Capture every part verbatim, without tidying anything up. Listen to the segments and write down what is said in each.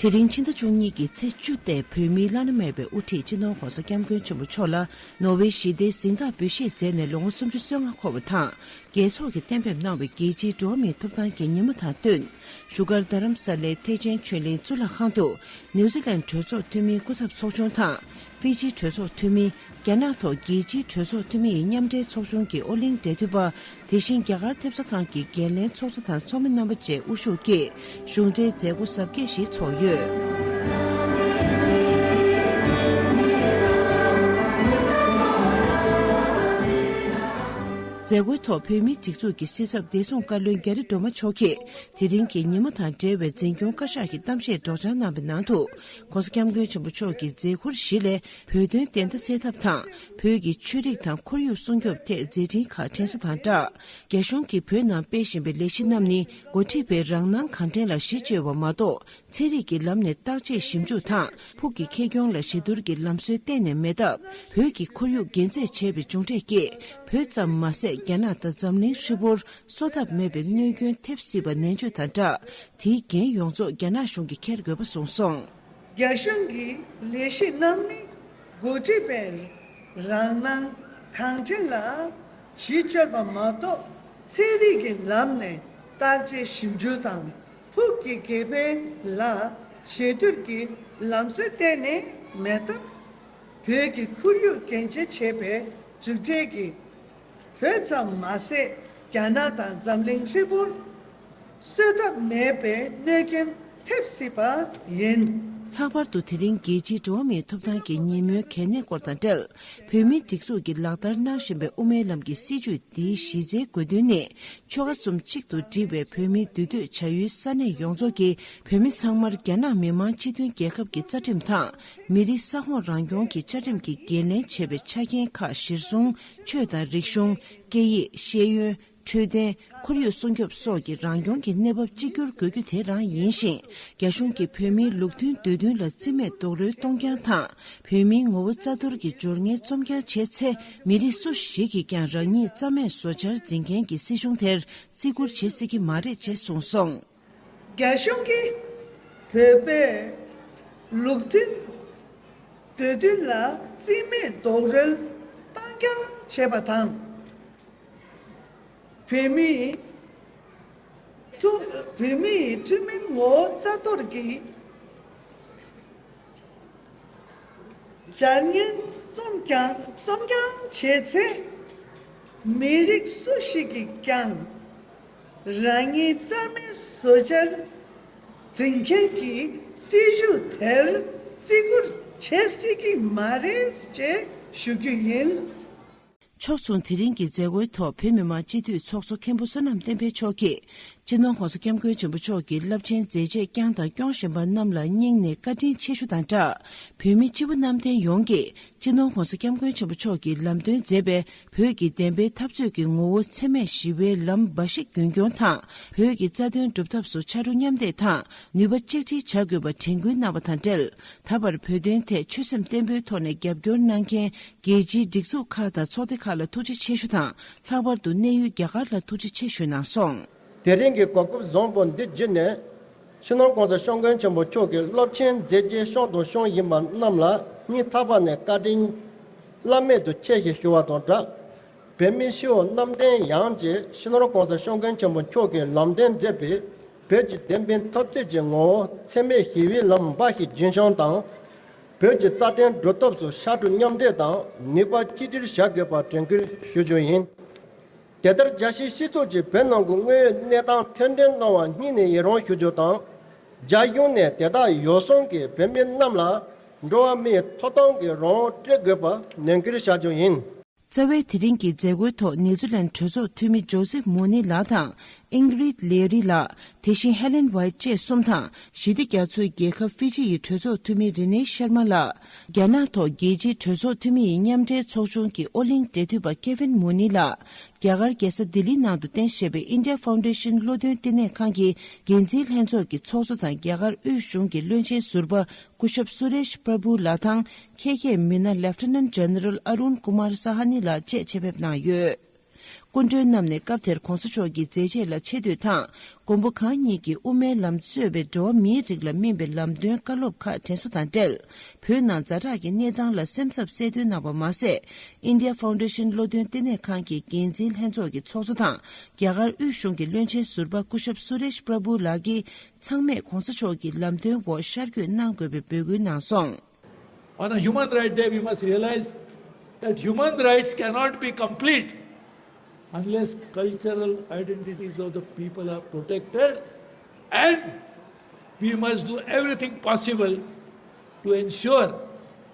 དེ་རིང་ཕྱི་ཟླ་བཅུ་གཉིས་ཀྱི་ཚེས་བཅུ་སྟེ་བོད་མིའི་བླ་ན་མེད་པའི་དབུ་ཁྲིད་སྤྱི་ནོར་༧གོང་ས་༧སྐྱབས་མགོན་ཆེན་པོ་མཆོག་ལ་ནོར་ཝེ་ཞི་བདེའི་གཟེངས་རྟགས་འབུལ་བཞེས་མཛད་ནས་ལོ་ངོ་སུམ་ཅུ་སོ་ལྔ་འཁོར་བ་དང་། རྒྱལ་ཚོགས་ཀྱིས་གཏན་འབེབས་གནང་བའི་རྒྱལ་སྤྱིའི་འགྲོ་བ་མིའི་ཐོབ་ཐང་གི་ཉིན་མོ་དང་བསྟུན། བཞུགས་སྒར་རྡ་རམ་ས་ལའི་ཐེག་ཆེན་ཆོས་གླིང་གཙུག་ལག་ཁང་དུ་ནིའུ་ཛི་ལན་གྲོས་ཚོགས་འཐུས་མིའི་སྐུ་ཚབ་ཚོགས་ཆུང་དང་། ཧྥི་ཇི་གྲོས་ཚོགས་འཐུས་མི། རྒྱ་ནག་ཐོག་རྒྱལ་སྤྱིའི་གྲོས་ཚོགས་འཐུས་མི་ཡི་མཉམ་འབྲེལ་ཚོགས་ཆུང་གི་ཨོ་གླིང་འབྲེལ་མཐུད་པ། དེ་བཞིན་རྒྱ་གར་ཐེབས་རྩ་ཁང་གི་འགན་ལེན་ཚོགས་གཙོ་དང་ཚོགས་མི་རྣམ་པ་བཅས་དབུ་བཞུགས་ཀྱིས་གཞུང་འབྲེལ་མཛད་སྒོ་གཟབ་རྒྱས་ཤིག་ཚོགས་ཡོད། མཛད་སྒོའི་ཐོག་བོད་མིའི་སྒྲིག་འཛུགས་ཀྱི་སྲིད་ཚབ་བདེ་སྲུང་བཀའ་བློན་རྒྱ་རི་སྒྲོལ་མ་མཆོག་གིས་དེ་རིང་གི་ཉིན་མོ་དང་འབྲེལ་བའི་འཛིན་སྐྱོང་བཀའ་ཤག་གི་གཏམ་བཤད་སྒྲོག་སྦྱང་གནང་བའི་ནང་དུ། ྋགོང་ས་ྋསྐྱབས་མགོན་ཆེན་པོ་མཆོག་གི་མཛད་ཁུར་བཞི་ལས་བོད་དོན་བདེན་མཐའ་གསལ་ཐབས་དང་། བོད་ཀྱི་ཆོས་རིག་དང་ཁོར་ཡུག་སྲུང་སྐྱོབ་ཐད་མཛད་འཕྲིན་ཁག་དྲན་གསོ་དང་སྦྲགས། རྒྱ་གཞུང་གིས་བོད་ནང་སྤེལ་བཞིན་པའི་ལས་གཞི་རྣམས་ནི་འགོ་ཁྲིད་པའི་རང་སྣང་གང་དྲན་ལ་གཞི་བཅོལ་བ་མ་གཏོགས། ཚན་རིག་གི་ལམ་ནས་བརྟག་དཔྱད་ཞིབ་འཇུག་དང་ཕུགས་ཀྱི་ཁེ་གྱོང་ལ་ཞི་བསྡུར་གྱི་ལམ་སྲོལ་གཏན་ནས་མེད་སྟབས། བོད་ཀྱི་ཁོར་ཡུག་འགན་རྩོད་བྱས་པའི་མཇུག་འབྲས་ཀྱིས། བོད་ཙམ་མ་ཟད་རྒྱ་ནག་དང་འཛམ་གླིང་ཧྲིལ་པོར་བཟོད་ཐབས་མེད་པའི་གནོད་སྐྱོན་ཐེབས་སྲིད་པ་ནན་བརྗོད་དང་སྦྲགས། དེའི་འགན་ཡོངས་རྫོགས་རྒྱ་ནག་གཞུང་གིས་འཁྱེར་དགོས་པ་གསུངས་སོང་། རྒྱ་གཞུང་གི་ལས་གཞི་རྣམས་ནི་འགོ་ཁྲིད་པའི་རང་སྣང་གང་དྲན་ལ་གཞི་བཅོལ་བ་མ་གཏོགས། ཚན་རིག་གི་ལམ་ནས་བརྟག་དཔྱད་ཞིབ་འཇུག་དང་ཕུགས་ཀྱི་ཁེ་ཕན་ལ་ཞི་བསྡུར་གྱི་ལམ་སྲོལ་གཏན་ནས་མེད་སྟབས། བོད་ཀྱི་ཁོར་ཡུག་འགན་འཁྱེར་བྱས་པའི་མཇུག་འབྲས་ཀྱིས། བོད་ཙམ་མ་ཟད་རྒྱ་ནག་དང་འཛམ་གླིང་ཧྲིལ་པོར་བཟོད་ཐབས་མེད་པའི་གནོད་སྐྱོན་ཐེབས་སྲིད་པ་ཡིན། ལྷག་པར་དུ་དེ་རིང་རྒྱལ་སྤྱིའི་འགྲོ་བ་མིའི་ཐོབ་ཐང་གི་ཉིན་མོའི་གལ་གནད་སྐོར་དང་འབྲེལ། བོད་མིའི་སྒྲིག་འཛུགས་ཀྱིས་ལག་བསྟར་གནང་བཞིན་པའི་དབུ་མའི་ལམ་གྱི་སྲིད་བྱུས་འདིའི་གཞི་རྩའི་དགོས་འདུན་ནི། ཆོལ་ཁ་གསུམ་གཅིག་ཏུ་བསྒྲིལ་བའི་བོད་མིའི་འདུས་སྡོད་བྱ་ཡུལ་ས་གནས་ཡོངས་རྫོགས་ཀྱི་བོད་མི་ཚང་མར་རྒྱ་ནག་མི་དམངས་སྤྱི་མཐུན་རྒྱལ་ཁབ་ཀྱི་རྩ་ཁྲིམས་དང་། མི་རིགས་ས་ཁོངས་རང་སྐྱོང་གི་བཅའ་ཁྲིམས་ཀྱིས་འགན་ལེན་བྱས་པའི་ཆ་རྐྱེན་ཁག་གཞིར་བཟུང་། ཆོས་དང་རིག་གཞུང་། སྐད་ཡིག་ཤེས་ཡོན། འཕྲོད་བསྟེན། ཁོར་ཡུག་སྲུང་སྐྱོབ་སོགས་ཀྱི་རང་སྐྱོང་གི་གནས་བབ་གཅིག་གྱུར་དགོས་རྒྱུ་དེ་རང་ཡིན་ཞིང་། རྒྱ་གཞུང་གིས་བོད་མིའི་ལུགས་མཐུན་འདོད་འདུན་ལ་རྩིས་མེད་རྡོག་རོལ་གཏོང་རྐྱང་དང་། བོད་མིའི་ངོ་བོ་རྩ་གཏོར་གྱི་སྦྱོར་ངན་རྩོམ་རྐྱང་བྱས་ཚེ། མི་རིགས་སུ་ཞིག་གིས་ཀྱང་རང་ཉིད་རྩ་མེད་བཟོ་འཆར་འཛིན་མཁན་གྱི་སྲིད་གཞུང་དེར་བརྩི་བཀུར་བྱེད་སྲིད་ཀྱི་མ་རེད་ཅེས་གསུངས་སོང་། རྒྱ་གཞུང་གིས་བོད་པའི་ལུགས་མཐུན་འདོད་འདུན་ལ་རྩིས་མེད་རྡོག་རོལ་བཏང་རྐྱང་བྱས་པ་དང་། བོད་མིའི་ཐུ་བོད་མིའི་ཐུན་མིན་ངོ་བོ་རྩ་གཏོར་གྱི་བྱ་ངན་རྩོམ་རྐྱང་རྩོམ་རྐྱང་བྱས་ཚེ། མི་རིགས་སུ་ཞིག་གིས་ཀྱང་རང་ཉིད་རྩ་མེད་བཟོ་འཆར་འཛིན་མཁན་གྱི་སྲིད་ཇུས་དེར་བརྩི་བཀུར་བྱེད་སྲིད་ཀྱི་མ་རེད་ཅེས་ཞུ་རྒྱུ་ཡིན། ཕྱོགས་མཚུངས། དེ་རིང་གི་མཛད་སྒོའི་ཐོག་བོད་མི་མང་སྤྱི་འཐུས་ཚོགས་གཙོ་མཁན་པོ་བསོད་ནམས་བསྟན་འཕེལ་མཆོག་གིས། སྤྱི་ནོར་༧གོང་ས་༧སྐྱབས་མགོན་ཆེན་པོ་མཆོག་གི་རླབས་ཆེན་མཛད་རྗེས་བསྐྱངས་དང་སྐྱོང་བཞིན་པ་རྣམས་ལ་སྙིང་ནས་བཀའ་དྲིན་ཆེ་ཞུ་དང་སྦྲགས། བོད་མི་སྤྱི་བོ་གནམ་བསྟན་ཡོངས་ཀྱིས་སྤྱི་ནོར་༧གོང་ས་༧སྐྱབས་མགོན་ཆེན་པོ་མཆོག་གིས་ལམ་སྟོན་མཛད་པའི་བོད་ཀྱི་བདེན་པའི་འཐབ་རྩོད་ཀྱི་ངོ་བོ་འཚེ་མེད་ཞི་བའི་ལམ་འབའ་ཞིག་རྒྱུན་སྐྱོང་དང་། བོད་ཀྱི་རྩ་དོན་སྒྲུབ་ཐབས་སུ་ཕྱར་གྲུ་མཉམ་འདེགས་དང་ནུས་པ་གཅིག་སྒྲིལ་བྱ་དགོས་པ་དྲན་སྐུལ་གནང་བ་དང་འབྲེལ། ད་བར་བོད་དོན་ཐད་ཆོད་སེམས་བརྟན་པོའི་ཐོག་ནས་རྒྱབ་སྐྱོར་གནང་མཁན། རྒྱལ་སྤྱིའི་སྒྲིག་འཛུགས་ཁག་དང་ཚོགས་སྡེ་ཁག་ལ་ཐུགས་རྗེ་ཆེ་ཞུ་དང་། ལྷག་པར་དུ་གནས་ཡུལ་རྒྱ་གར་ལ་ཐུགས་རྗེ་ཆེ་ཞུས་གནང་སོང་། དེ་རིང་གི་གོ་སྐབས་བཟང་པོ་འདི་བརྒྱུད་ནས། སྤྱི་ནོར་༧གོང་ས་༧སྐྱབས་མགོན་ཆེན་པོ་མཆོག་གི་རླབས་ཆེན་མཛད་རྗེས་བསྐྱངས་དང་སྐྱོང་བཞིན་པ་རྣམས་ལ་སྙིང་ཐག་པ་ནས་བཀའ་དྲིན་བླ་མེད་དུ་ཆེ་ཞེས་ཞུ་བ་དང་སྦྲགས། བོད་མིའི་སྤྱི་བོ་གནམ་བསྟན་ཡོངས་ཀྱིས་སྤྱི་ནོར་༧གོང་ས་༧སྐྱབས་མགོན་ཆེན་པོ་མཆོག་གིས་ལམ་སྟོན་མཛད་པའི་བོད་ཀྱི་བདེན་པའི་འཐབ་རྩོད་ཀྱི་ངོ་བོ་འཚེ་མེད་ཞི་བའི་ལམ་འབའ་ཞིག་རྒྱུན་སྐྱོང་དང་། བོད་ཀྱི་རྩ་དོན་སྒྲུབ་ཐབས་སུ་ཕྱར་གྲུ་མཉམ་འདེགས་དང་ནུས་པ་གཅིག་སྒྲིལ་བྱ་དགོས་པ་དྲན་སྐུལ་ཞུ་རྒྱུ་ཡིན། དེ་ལྟར་རྒྱལ་སྤྱིའི་སྤྱི་ཚོགས་ཀྱིས་བོད་ནང་གི་དངོས་ཡོད་གནས་སྟངས་ཐེར་འདོན་གནང་བར་སྙིང་ནས་ཡི་རང་ཞུ་རྒྱུ་དང་། རྒྱ་གཞུང་ནས་དེ་དག་ཡོ་བསྲང་གིས་བོད་མི་རྣམས་ལ་འགྲོ་བ་མིའི་ཐོབ་ཐང་གི་རང་དབང་སྤྲོད་དགོས་པ་ནན་སྐུལ་བྱ་རྒྱུ་ཡིན། རྩ་བའི་དེ་རིང་གི་མཛད་སྒོའི་ཐོག་ནིའུ་ཛི་ལན་གྲོས་ཚོགས་འཐུས་མི་ཇོ་སེབ་མུ་ནི་ལགས་དང་། ཨིང་རིད་ལེ་རི་ལགས། དེ་བཞིན་ཧེ་ལེན་ཝའིཊ་བཅས་གསུམ་དང་། ཞི་བདེ་རྒྱ་མཚོའི་རྒྱལ་ཁབ་ཧྥི་ཇི་ཡི་གྲོས་ཚོགས་འཐུས་མི་རི་ནེ་ཤར་མ་ལགས། རྒྱ་ནག་ཐོག་རྒྱལ་སྤྱིའི་གྲོས་ཚོགས་འཐུས་མི་ཡི་མཉམ་འབྲེལ་ཚོགས་ཆུང་གི་ཨོ་གླིང་འབྲེལ་མཐུད་པ་ཀེ་ཝིན་མུ་ནི་ལགས། རྒྱ་གར་རྒྱལ་ས་ལྡི་ལིའི་ནང་དུ་རྟེན་གཞི་བྱས་པའི་ཨིན་ཌི་ཡ་ཕའུན་ཌེ་ཤན་བློ་འདོན་བསྟི་གནས་ཁང་གི་འགན་འཛིན་ལྷན་ཚོགས་ཀྱི་ཚོགས་གཙོ་དང་རྒྱ་གར་དབུས་གཞུང་གི་བློན་ཆེན་ཟུར་པ་སྐུ་ཞབས་སུ་རེཤ་པྲ་བྷུ་ལགས་དང་། ཁྱད་མཁས་མི་སྣ་ལེབ་ཊི་ནན་ཇེ་ནེ་རལ་ཨ་རུན་ཀུ་མར་ས་ཧ་ནི་ལགས་བཅས་ཆེད་ཕེབས་གནང་ཡོད། སྐུ་མགྲོན་རྣམས་ནས་སྐབས་དེར་གོང་ས་མཆོག་གི་མཛད་རྗེས་ལ་ཆེ་བསྟོད་དང་། མགོན་པོ་གང་ཉིད་ཀྱིས་དབུ་མའི་ལམ་གཙོས་པའི་འགྲོ་བ་མིའི་རིགས་ལ་སྨིན་པའི་ལམ་སྟོན་བཀའ་སློབ་ཁག་དྲན་གསོ་དང་འབྲེལ། བོད་ནང་ཛ་དྲག་གི་གནས་སྟངས་ལ་སེམས་འཚབ་གསལ་སྟོན་གནང་བ་མ་ཟད། India Foundation བློ་འདོན་ལྟེ་གནས་ཁང་གི་འགན་འཛིན་ལྷན་ཚོགས་ཀྱི་ཚོགས་གཙོ་དང་། རྒྱ་གར་དབུས་གཞུང་གི་བློན་ཆེན་ཟུར་པ་སྐུ་ཞབས་སུ་རེཤ་པྲ་བྷུ་ལགས་ཀྱིས་ཚང་མས་གོང་ས་མཆོག་གི་ལམ་སྟོན་འོག་ཤར་བསྐྱོད་གནང་དགོས་པའི་འབོད་སྐུལ་གནང་སོང་། On a human right day, we must realize that human rights cannot be complete unless cultural identities of the people are protected, and we must do everything possible to ensure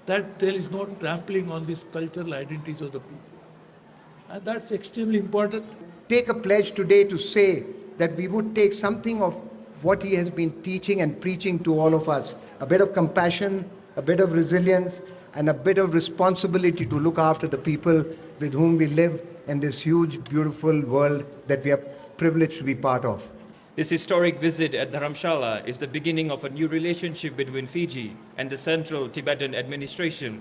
that there is no trampling on these cultural identities of the people. And that's extremely important. Take a pledge today to say that we would take something of what he has been teaching and preaching to all of us, a bit of compassion, a bit of resilience, and a bit of responsibility to look after the people with whom we live in this huge, beautiful world that we are privileged to be part of. This historic visit at Dharamshala is the beginning of a new relationship between Fiji and the Central Tibetan Administration,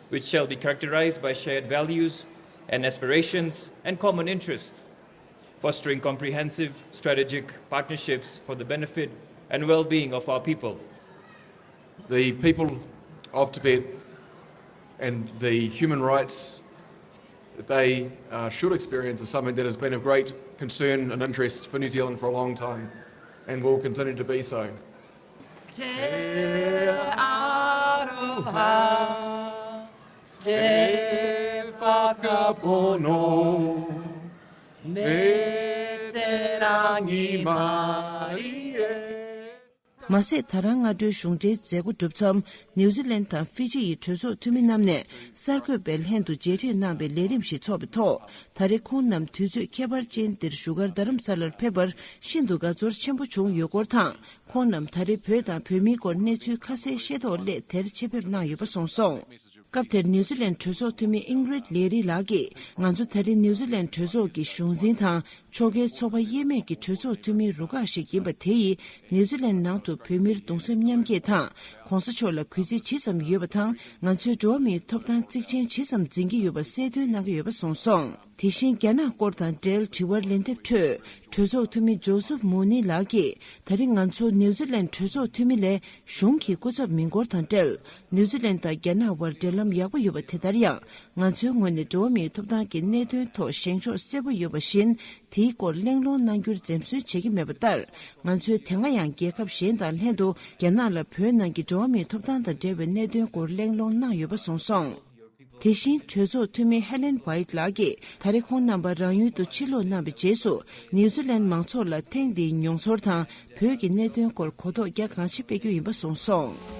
which shall be characterized by shared values and aspirations and common interests, fostering comprehensive strategic partnerships for the benefit and well-being of our people. The people of Tibet and the human rights that they uh, should experience is something that has been of great concern and interest for New Zealand for a long time and will continue to be so. Te aroha, te whakapono, me te rangi marie. མ་ཟད། ད་རང་སྔ་དྲོའི་གཞུང་འབྲེལ་མཛད་སྒོ་གྲུབ་མཚམས། ནིའུ་ཛི་ལན་དང་ཧྥི་ཇི་ཡི་གྲོས་ཚོགས་འཐུས་མི་རྣམས་ནས་གསར་འགོད་པའི་ལྷན་དུ་མཇལ་འཕྲད་གནང་བའི་ལས་རིམ་ཞིག་འཚོགས་པའི་ཐོག་ད་རེས་ཁོང་རྣམས་དུས་ཚོད་ཁྱད་པར་ཅན་འདིར་བཞུགས་སྒར་རྡ་རམ་ས་ལར་ཕེབས་པར་ཤིན་ཏུ་དགའ་ཚོར་ཆེན་པོ་བྱུང་ཡོད་སྐོར་དང་། ཁོང་རྣམས་ད་རེས་བོད་དང་བོད་མིའི་སྐོར་གནས་ཚུལ་ཁ་གསལ་ཤེས་རྟོགས་སླད་དེར་ཆེད་ཕེབས་གནང་ཡོད་པ་གསུངས་སོང་། སྐབས་དེར་ནིའུ་ཛི་ལན་གྲོས་ཚོགས་འཐུས་མི་ཨིང་རིད་ལེ་རི་ལགས་ཀྱིས། ང་ཚོ་ད་རེས་ནིའུ་ཛི་ལན་གྲོས་ཚོགས་ཀྱི་གཞུང་འཛིན་དང་། ཕྱོགས་འགལ་ཚོགས་པ་དབྱེར་མེད་ཀྱི་གྲོས་ཚོགས་འཐུས་མིའི་རུ་ཁག་ཞིག་ཡིན་པ་དེ་ཡིས། ནིའུ་ཛི་ལན་ནང་དུ་བོད་མིར་གདུང་སེམས་མཉམ་སྐྱེད་དང་། གོང་ས་མཆོག་ལ་གུས་བརྩི་ཇི་ཙམ་ཡོད་པ་དང་། ང་ཚོའི་འགྲོ་བ་མིའི་ཐོབ་ཐང་གཙིགས་ཆེན་ཇི་ཙམ་འཛིན་གྱི་ཡོད་པ་གསལ་སྟོན་གནང་གི་ཡོད་པ་གསུངས་སོང་། དེ་བཞིན། རྒྱ་ནག་སྐོར་དང་འབྲེལ་དྲི་བར་ལན་འདེབས་ཁྲོད། གྲོས་ཚོགས་འཐུས་མི་ཇོ་སེབ་མུ་ནི་ལགས་ཀྱིས། ད་རེས་ང་ཚོ་ནིའུ་ཛི་ལན་གྲོས་ཚོགས་འཐུས་མི་ལས། གཞུང་གི་སྐུ་ཚབ་མིན་སྐོར་དང་འབྲེལ། ནིའུ་ཛི་ལན་དང་རྒྱ་ནག་དབར་འབྲེལ་ལམ་ཡག་པོ་ཡོད་པ་དེ་ལྟར་ཡང་། ང་ཚོའི་ངོས་ནས་འགྲོ་བ་མིའི་ཐོབ་ཐང་གི་གནད་དོན་ཐོག་བཞེངས་ཕྱོགས་གསལ་པོ་ཡོད་པ་བཞིན། དེའི་སྐོར་གླེང་སློང་གནང་རྒྱུར་འཛེམ་ཟོན་བྱེད་ཀྱི་མེད་པ་ལྟར། ང་ཚོས་དེ་སྔ་ཡང་རྒྱལ་ཁབ་གཞན་དང་ལྷན་དུ་རྒྱ་ནག་ལ་བོད་ནང་གི་འགྲོ་བ་མིའི་ཐོབ་ཐང་དང་འབྲེལ་བའི་གནད་དོན་སྐོར་གླེང་སློང་གནང་ཡོད་པ་གསུངས་སོང་། དེ་བཞིན་གྲོས་ཚོགས་འཐུས་མི་ཧེ་ལེན་ཝའིཊ་ལགས་ཀྱིས་ད་རེས་ཁོང་རྣམ་པ་རང་ཡུལ་དུ་ཕྱིར་ལོག་གནང་བའི་རྗེས་སུ། ནིའུ་ཛི་ལན་མང་ཚོགས་ལ་ཐེངས་འདིའི་མྱོང་ཚོར་དང་བོད་ཀྱི་གནད་དོན་སྐོར་གོ་རྟོགས་རྒྱ་གང་ཆེ་སྤེལ་རྒྱུ་ཡིན་པ་གསུངས་སོང་།